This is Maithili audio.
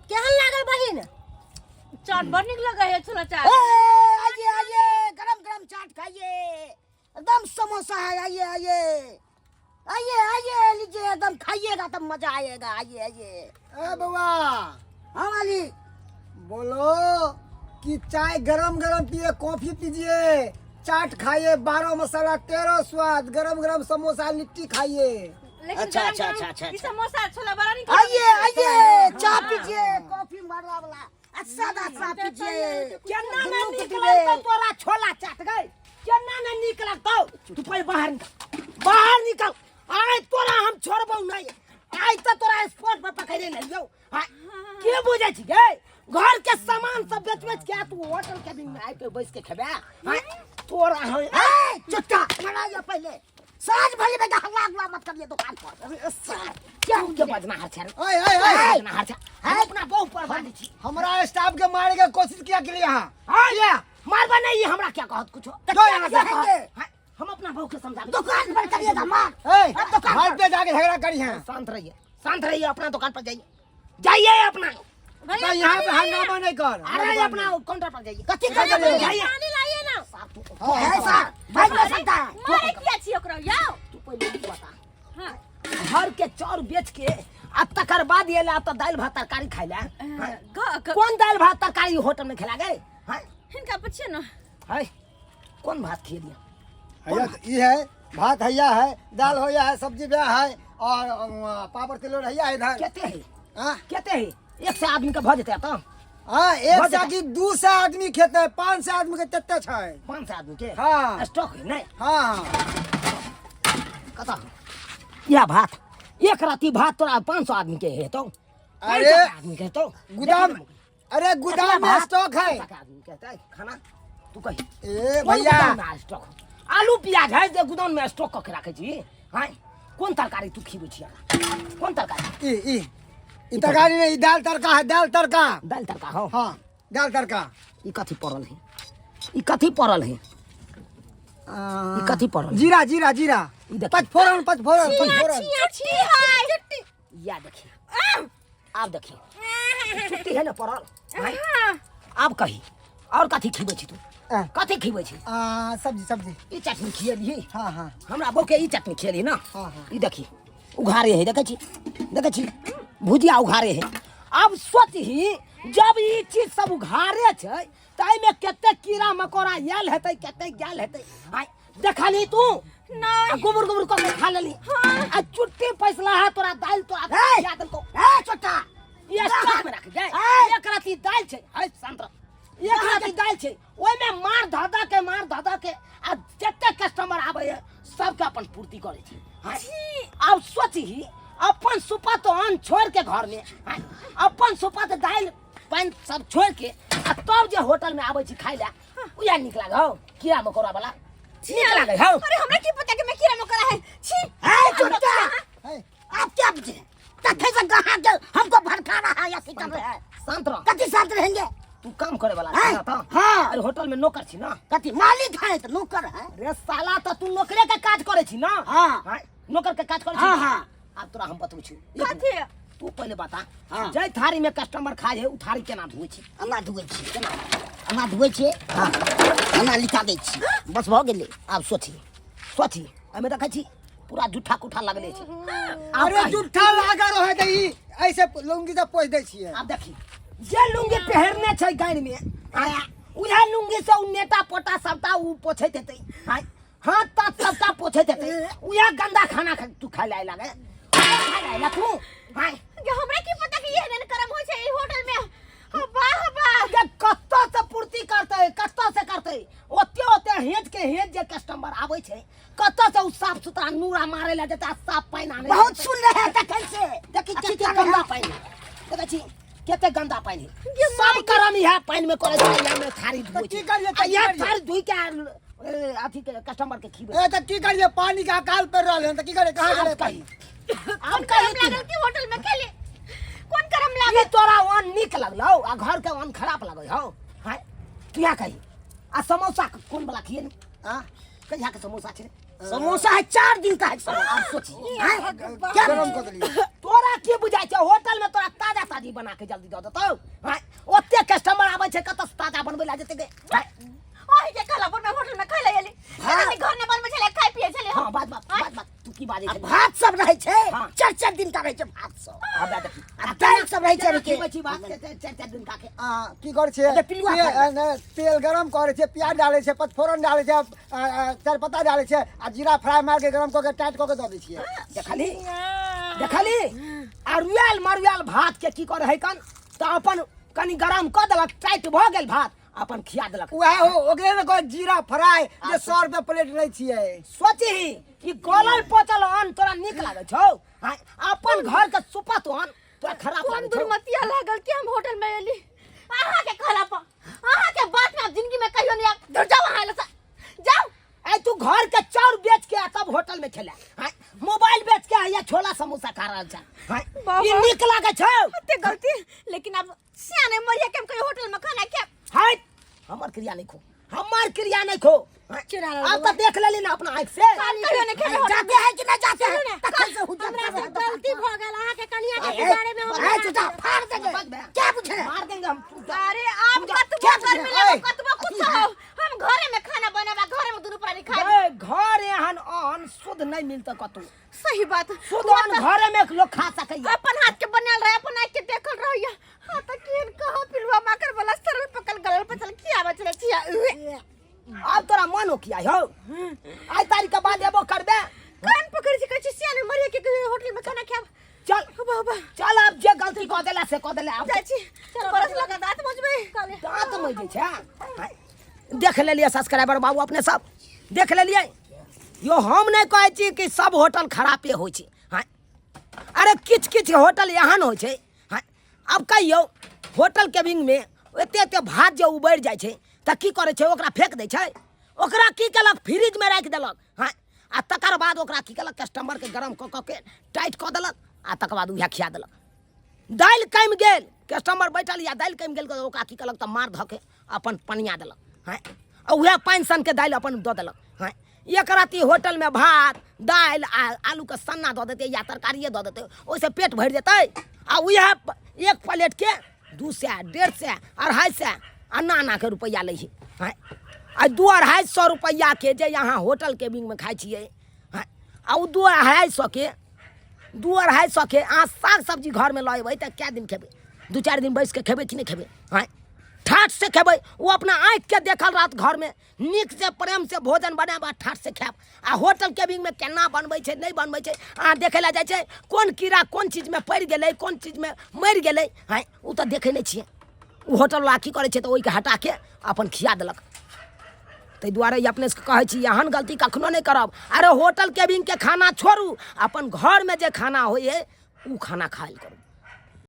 केहन लागल बहिन? चाट बड़ नीक लगे है छोला चाट। ए, आइए आइए, गरम गरम चाट खाइए, एकदम समोसा है। आइए आइए आइए आइए, लीजिए, एकदम खाइएगा तब मजा आएगा। आइए आइए। ए बउआ। हाँ मालिक। बोलो कि चाय गरम गरम पिए, कॉफी पीजिए, चाट खाइए, 12 मसाला 13 स्वाद, गरम गरम समोसा लिट्टी खाइए। लेकिन अच्छा, गरम अच्छा, गरम अच्छा, अच्छा, ई अच्छा। समोसा छोला बड़ा नीक आइए लगै छै। आइए, चाय पीजिए, कॉफी मारला वाला अच्छा अच्छा पीजिए। केना ने दुनू के नीक पीबे। लगतौ तोरा छोला चाट गई? केना ने नीक लगतौ? तू पहिले बाहर निकल, बाहर निकल। आइ तोरा हम छोड़बौ नहीं, आइ तऽ तोरा स्पॉट पर पकड़े नहीं यौ। आइ के बुझै छी गे? घर के सामान सब बेच बेच के आ तू होटल केबिन में आबि के बैस के खेबे? आइ तोरा हम ए चुट्टा मरा जा, पहले साँझ भरी में हल्ला गुल्ला मत करिए दुकान पर। अरे साला, क्या के बजनाहार छै रे? ओए ओए ओए, बजनाहार छै। हम अपना बहू पर बांधै छी। हमरा स्टाफ के मारे के कोशिश किया के लिए यहाँ? हाँ, ये मारबा नहीं, ये हमरा क्या कहत कुछो? जो यहाँ से। क्या कहत? हाँ, हम अपना बहू के समझाबे। दुकान पर करिएगा मार। ए, अब दुकान घर पर। पे जाके झगड़ा करी है। शांत रहिए, शांत रहिए, अपना दुकान पर जाइए, जाइए अपना। भैया, तो यहाँ पे पानी लाइए। हंगामा नहीं कर। अरे अपना काउंटर पर जाइए। कथी क्या करिए? करिए? जाइए। पानी लाइए ना। साहब, तू हाँ, है सर, भाग नहीं सकता है। मारे किया छी ओकरा यौ? तू पहले ई बता। हां। घर के चाउर बेच के आ तकर बाद ये ला तो दालि भात तरकारी खाइ ला। ग ग कोन दालि भात तरकारी होटल में खिला गए? हाँ? हिनका पूछिए ना। है कोन भात खिएलियै? हैया तो ई है भात, हैया है दाल, होया है सब्जी ब्याह है और पापड़ तिलौरी हैया है इधर। कते है? हाँ? कते है? 100 आदमी के भऽ जेतै तऽ? हाँ, एक भऽ सौ जेतै। की 200 आदमी खेते, 500 आदमी के तते छै। 500 आदमी के? हाँ। स्टॉक है नहीं? हाँ। कतऽ या भात? एक राती भात तोरा 500 आदमी के हेतौ? अरे, 500 आदमी के हेतौ? गोदाम, अरे गोदाम में स्टॉक है। 500 आदमी के हेतै खाना? तू कही। ए कोन भैया, गोदाम में स्टॉक आलू प्याज है जे गोदाम में स्टॉक कऽ के राखै छी? हाँ, कोन तरकारी तू खिबै छी हमरा? कोन तरकारी? ई ई ई तरकारी नहीं, ई दाल तड़का है, दाल तड़का। दालि तड़का हो? हाँ, दाल तड़का। ई कथी पड़ल है? ई कथी पड़ल है? ई कथी पड़ल है? जीरा जीरा जीरा। ई देखी। पचफोरन पचफोरन पचफोरन। छिया छी है। या देखी, आब देखी, छुट्टी है ने पड़ल? आँय? आब कही, और कथी खिबै छी तू? आँ। कथी खिबै छी? सब्जी सब्जी। ई चटनी खिएलिही? हाँ हाँ। हमरा बहू के ई चटनी खिएली ना? हाँ, हाँ। ई देखी, उघारे है, देखै छी, देखै छी, भुजिया उघारे है। आब सोचही, जब ई चीज सब उघारे छै तऽ एहिमे कते कीड़ा मकोड़ा आयल हेतै, कते गेल हेतै? आँय, देखलही तू? नहीं। आ गोबर गोबर कऽ के खा लेली। हाँ। आ चुट्टी पैसला है तोरा दालि तोरा ए! खिया देलकौ। ए छोटा, ये स्टॉक में रख गए। ए! एक राती दालि छै है, शांत रह। एक राती दालि छै, ओहिमे मार धऽ के, मार धऽ के आ जते कस्टमर आबै है सबके अपन पूर्ति करै छै। हाँ। आब सोचही, अपन सुपत अन्न छोड़ के घर में, हाँ, अपन सुपत दालि पानि सब छोड़ के आ तब जे होटल में आबै छी खाइ लए, उएह नीक लागै हौ? कीड़ा मकोड़ा वाला नीक लागै हौ? अरे हमरा की पता कि मैं कीड़ा मकोड़ा है। छी। ए छोटा, है। आप क्या बुझे तथे से कहा के हमको भड़का रहा है या कर रहे हैं? शांत रह। कथी शांत रहेंगे? तू काम करे वाला हैं? छी ना तऽ? हाँ। अरे होटल में नौकर छी ना? कथी मालिक है तो नौकर है। रे साला, तऽ तू नौकरे के काज करे छी ना? हाँ। हाँ, नौकर के काज करे छी हाँ, ना? हाँ। आब तोरा हम बतबै छी। एक कथी? मिनट। तू पहिले बता, हाँ। जाहि थारी में कस्टमर खाय है उ थारी केना धोइ छी? एना धोइ छी। केना एना धोइ छियै? हाँ, एना लिखा दै छी, बस भऽ गेलै। आब सोची सोची, एहिमे देखै छी पूरा जूठा कुठा लगले छै। आब अरे कही। जुट्ठा लागल रहे तऽ ई ऐसे लुंगी से पोछि दै छियै। आब देखी, जे लुंगी पहिरने छै गानि में, आया उएह लुंगी से उ नेटा पोटा सबटा उ पोछैत हेतै। आय, हाथ ताथ सबटा पोछैत हेतै। उएह गंदा खाना तू खाय लए लागे, खाय लए आइला तू? आय। गे, हमरा की पता कि एहन करम होइ छै ई होटल में। वाह वाह। गे, कतऽ से पूर्ति करतै? कतऽ से करतै? ओते ओते हेज के हेज जे कस्टमर आबै छै, कतऽ से उ साफ सुथरा नूरा मारे लए जेतै आ साफ पानि आनै लए बहुत जेतै? सुन रहे हैं तखन से। देखी, अथी कते कर रहे गंदा हैं। पानि है। देखै छी कते गंदा पानि है। सब करम इएह पानि में करै छै, इएह में थारी धोइ की छै। करियै, आ तऽ की इएह करियै? थारी धोइ के अथी के कस्टमर के खिबै। ए तऽ की करियै? पानी के अकाल पड़ि रहल हन तऽ की करियै? कहाँ आब गेलै कही, पानि? आब कोन कही करम तू। लागल कि होटल में खेले? कोन करम ई लागल? तोरा ओन नीक लगलौ आ घर के ओन खराब लगै हौ? हाय, तू इएह कही। आ समोसा कोन वाला खिए? आ कहिया के समोसा छै? समोसा है 4 दिन का है समोसा। आब सोची हैं? क्या गरम कऽ देलियै। तोरा की बुझाइ छै होटल में तोरा ताजा ताजी बना के जल्दी दऽ देतौ हैं? ओते कस्टमर आबै छै कतऽ से ताजा बनबै लए जेतै गे हैं? ओही के कहला पर में होटल में खाइ ले एली। कनी घर ने बनबै छलै, खाइ पियै छलै। हाँ, बात बात बात बात, तू की बाजै आ छै? भात सब रहै छै। हाँ। 4-4 दिन का रहै छै भात सब। हमरा देखी। आ दालि सब रहै छै। केना अभी के। खिबै छी भात 4-4 दिन का के? आ, की करै छियै? अच्छा, पिलुआ खाइ। नहि, तेल गरम करै छियै, प्याज डालै छियै, पचफोरन डालै छियै, आ, आ, तेजपत्ता डालै छियै आ जीरा फ्राई मारि के गरम कऽ के टाइट कऽ के दऽ दै छियै। देखली देखली, अरुआल मरुआल भात के की करे है कन तऽ अपन कनी गरम कऽ देलक, टाइट भऽ गेल भात, अपन खिया देलक। वएह हो, ओकरे ने कहै जीरा फ्राई जे 100 रुपया प्लेट लै छियै। सोचही, ई गलल पचल अन्न तोरा नीक लागै छौ आँय? अपन घर के सुपत अन्न तोरा खराब कोन लागै छौ? दुर्मतिया लागल कि हम होटल में एली अहाँ के कहला पर। अहाँ के बात में अब जिंदगी में कहियो नहीं आब। दूर जाओ अहाँ लग से, जाओ। आइ तू घर के चाउर बेच के आ तब होटल में खेला आँय? मोबाइल बेच के आ या छोला समोसा खा रहल छै आँय? बाबा। ई नीक लागै छौ? कते गलती, लेकिन अब सियाने मरिया के हम कहियो होटल में खाना खाएब। हट, हमर क्रिया नहीं खो, हमर क्रिया नहीं खो। चुरा अब तो देख लेली ना अपना आँख से। कहियो नहीं खेबै होटल। जाते हैं कि नहीं जाते हैं? सुनू ने, तखन से हुज्जत हमरा कर से रहे हैं। गलती भ गेल, अहाँ के कनिया के ए, बारे में हम ए, चचा, फाड़ देंगे। बस भैया। क्या पूछे? मार देंगे हम, तू जा। अरे आप तू जा। कतबो क्या गर्मी पूछे? लगो, ए, कतबो कुछ हो, हम घरे में खाना बनाबा, घरे में दुनू प्राणी खाएब। ए, घर एहन अन्न शुद्ध नहीं मिलता कतौ। सही बात। शुद्ध अन्न घरे में लोग खा सकैया। अपन हाथ के बनाल रहे, अपन आँख के देखल रहिया। हाँ त केहन कहो, पिलुआ माकर वाला सरल पकल गलल पचल खियाबे चले छिया उहे। अब तोरा मन हो किया हो? आइ तारीख के बाद एबो करबे? कान पकड़ के कहै छी, सियाने मरिया के कहियो होटल में खाना खाएब। चल। बाबा। चल, अब जे गलती कऽ देला से कऽ देला अब। जाइ छी, बरस लगा दांत मजबे। दांत मजै छै आँय? देख लेलियै सब्सक्राइबर बाबू, अपने सब देख लेलियै। यो हम नहि कहै छी कि सब होटल खरापे होइ छै आँय। अरे किछु किछु होटल एहन होइ छै आँय। आब कहियौ, होटल केबिंगमे एते एते भात जे उबरि जाइ छै तऽ की करै छै? ओकरा फेंक दै छै? ओकरा की केलक? फ्रिजमे राखि देलक हँ। आ तकर बाद ओकरा की केलक? कस्टमरके गरम कऽ कऽ के टाइट कऽ देलक आ तकर बाद उएह खिया देलक। दालि कमि गेल, कस्टमर बैठल या दालि कमि गेल तऽ ओकरा की केलक? तऽ मार धऽ के अपन पनिया देलक हँ आ उएह पानि सनके दालि अपन दऽ देलक हँ। एक राति होटलमे भात दालि आ आलूके सन्ना दऽ देतै या तरकारिए दऽ देतै, ओहिसँ पेट भरि जेतै? आ उएह एक प्लेटके 200, 150, 250 अन्ना अन्नाके रुपैआ लै छै हँ। आ 200-250 रुपैआके जे अहाँ होटल केबिंगमे खाइ छियै हँ, आ ओ 200-250 के, 200-250 के अहाँ साग सब्जी घरमे लऽ अयबै तऽ कए दिन खेबै? 2-4 दिन बैस कऽ खेबै कि नहि खेबै? आँय, ठाठ से खेबै। ओ अपना आँखिके देखल रहत, घरमे नीक से प्रेम से भोजन बनायब आ ठाठ से खायब। आ होटल केबिंगमे केना बनबै छै, नहि बनबै छै, अहाँ देखै लए जाइ छै? कोन कीड़ा कोन चीजमे पड़ि गेलै, कोन चीजमे मरि गेलै, आँय, ओ तऽ देखै नहि छियै। ओ होटलवला की करै छै तऽ ओहिके हटाके अपन खिया देलक। ताहि दुआरे ई अपने सबके कहै छी, एहन गलती कखनो नहि करब। अरे होटल केबिनके खाना छोड़ू, अपन घरमे जे खाना होइ हइ ओ खाना खायल करू।